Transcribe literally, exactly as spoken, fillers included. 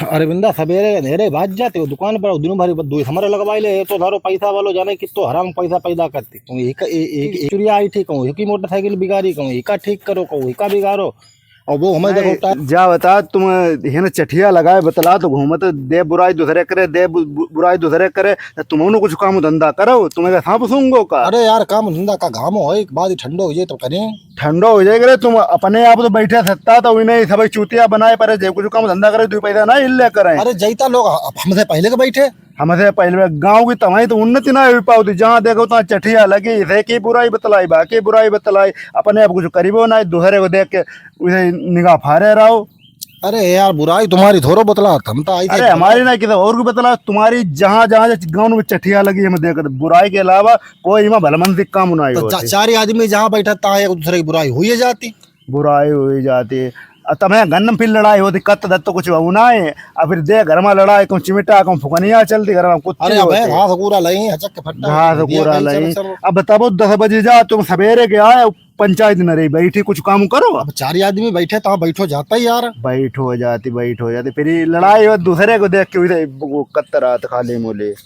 अरविंदा, सबेरे अंधेरे भाग जाते हो दुकान पर, दिन भर दो हमारे लगवाई ले, तो धरो पैसा वालो, जाने कितो हराम पैसा पैदा करते। कहूँ एक, ए-, एक, एक चुरिया आई ठीक, कहूँ एक ही मोटरसाइकिल बिगाड़ी, कहूँ एक का ठीक करो, कहूँ एक का बिगाड़ो। और वो हमें देखो नहीं, टा- जा बता, तुम है ना चठिया लगाए बतला तो घूमत, दे बुराई दूसरे करे, दे बु-, बु-, बुराई दूसरे करे, तो तुम उन्हों कुछ काम धंधा करो, तुम्हें का सांप सूंघो का? अरे यार, काम धंधा का घाम हो, एक बात ही ठंडो हो जाए तो करें। ठंडो हो जाए करे, तुम अपने आप तो बैठे सत्ता तो उन्हें सब चूतिया बनाए परे, जे कुछ काम धंधा करे, दो पैसा ना इल्ले करें। अरे जैता लोग ह-, हमसे पहले के बैठे। हमसे पहले गाँव की तमाही तो उन्नति ना हो पावती, जहाँ देखो तहाँ चठिया लगी, इसे की बुराई बतलाई, बा की बुराई बतलाई, अपने आप कुछ करीबो ना, दूसरे को देख के उसे निगाह फारे रहो। अरे यार, बुराई तुम्हारी थोड़ो बतला, हम तो आई थे अरे हमारी ना किसी और की बतला, तुम्हारी जहाँ जहाँ गाँव में चठिया लगी, हम देख बुराई के अलावा कोई इमा भलमंदी काम ना तो हो। चा-, चार आदमी जहाँ बैठा, तहाँ एक दूसरे की बुराई हुई जाती। बुराई हुई जाती। अब तब यहाँ गन्नम फिर लड़ाई होती, कत दत्त कुछ हुआ ना है। अब फिर दे घर में लड़ाई, कहूँ चिमिटा, कहूँ फुकनिया चलती, घर में कुत्ती अरे, अब है होती। घास कूड़ा लई, हचक के फट्टा घास दिया कूड़ा कहीं लई। चल, चल। अब तब दस बजे जा, तुम सवेरे के आए, पंचायत न रही बैठी, कुछ काम करो। अब चार आदमी बैठे, तो बैठो जाता ही यार। बैठो जाती, बैठो जाती, फिर ये लड़ाई हो, दूसरे को देख के उधर वो कत्तर आत खाली मोले।